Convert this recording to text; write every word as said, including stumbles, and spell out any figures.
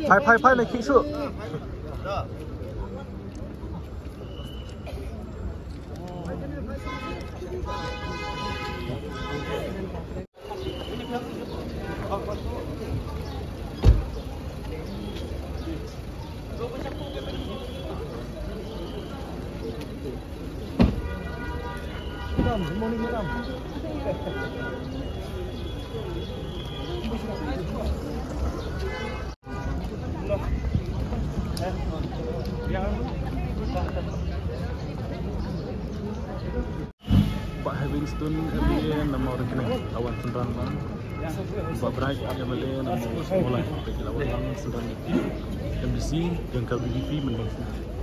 Phai, phai, phai, na khih shuh. Bah Heavingstone F D A namar kane ka wan synran lang. Bah Bright M L A namar mulai ka la wan lang synran. M D C jong ka V P P mynta.